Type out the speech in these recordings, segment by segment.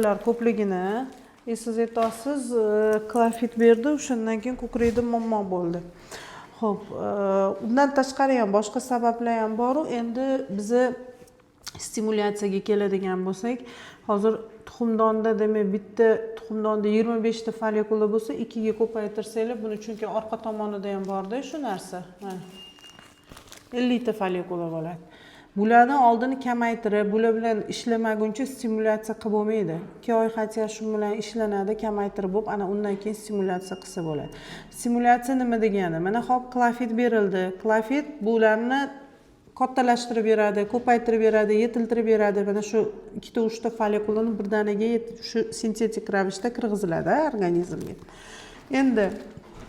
Follikulalar ko'pligini siz aytyapsiz, Klofid berdi, o'shandan keyin ko'krakda muammo bo'ldi. Ho'p, undan tashqari ham boshqa sabablar ham boru. Endi biza stimulyatsiyaga keladigan bo'lsak, hozir tuxumdonda, demak, bitta tuxumdonda 25 ta follikula bo'lsa, ikkiga ko'paytirsanglar buni, chunki orqa tomonida ham borda shu narsa, mana, 50 ta follikula bo'ladi. Bularni oldini kamaytirib, bular bilan ishlamaguncha stimulyatsiya qilib bo'lmaydi. 2 oy хотя shu bilan ishlanadi, kamaytirib bo'lib, ana undan keyin stimulyatsiya qilsa bo'ladi. Stimulyatsiya nima degani? Mana, hop, Klofid berildi. Klofid bularni kattalashtirib beradi, ko'paytirib beradi, yetiltirib beradi. Mana shu ikkita, uchta follikulani birdaniga shu sintetik ravishda kirgiziladi organizmga. Endi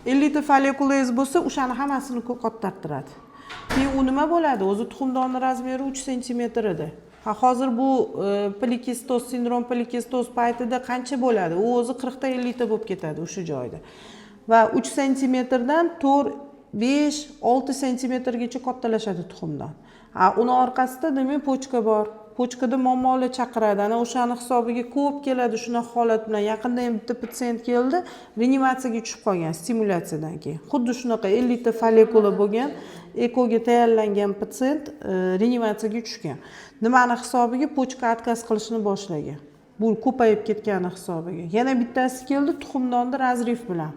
50 ta follikulangiz bo'lsa, o'shani hammasini kattartiradi. Keyin u nima bo'ladi? O'zi tuxumdonni размер i 3 sentimetr edi. Ha, hozir bu polikistoz, sindrom polikistoz paytida qancha bo'ladi? U o'zi 40 ta, 50 ta bo'lib ketadi o'sha joyda va 3 sentimetrdan 4, 5, 6 sentimetrgacha kattalashadi tuxumdon. A uni orqasida, demak, почка bor, почка da muammolar chaqiradi. Ana o'shani hisobiga ko'p keladi shunaqa holat bilan. Yaqinda ham bitta patsient keldi, reanimatsiyaga tushib qolgan stimulyatsiyadan keyin. Xuddi shunaqa 50 ta follikula bo'lgan, ЭКО ga tayyorlangan patsient reanimatsiyaga tushgan. Nimani hisobiga? Почка отказ qilishni boshlagan, bu ko'payib ketgani hisobiga. Yana bittasi keldi tuxumdonda разрыв bilan,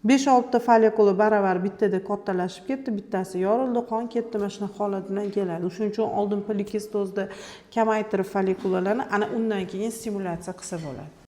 besh oltita follikula baravar bittada kattalashib ketdi, bittasi yorildi, qon ketdi. Mana shunaqa holat bilan keladi. O'shaning uchun oldin polikistozda kamaytirib follikulalarni, ana undan keyin stimulyatsiya qilsa bo'ladi.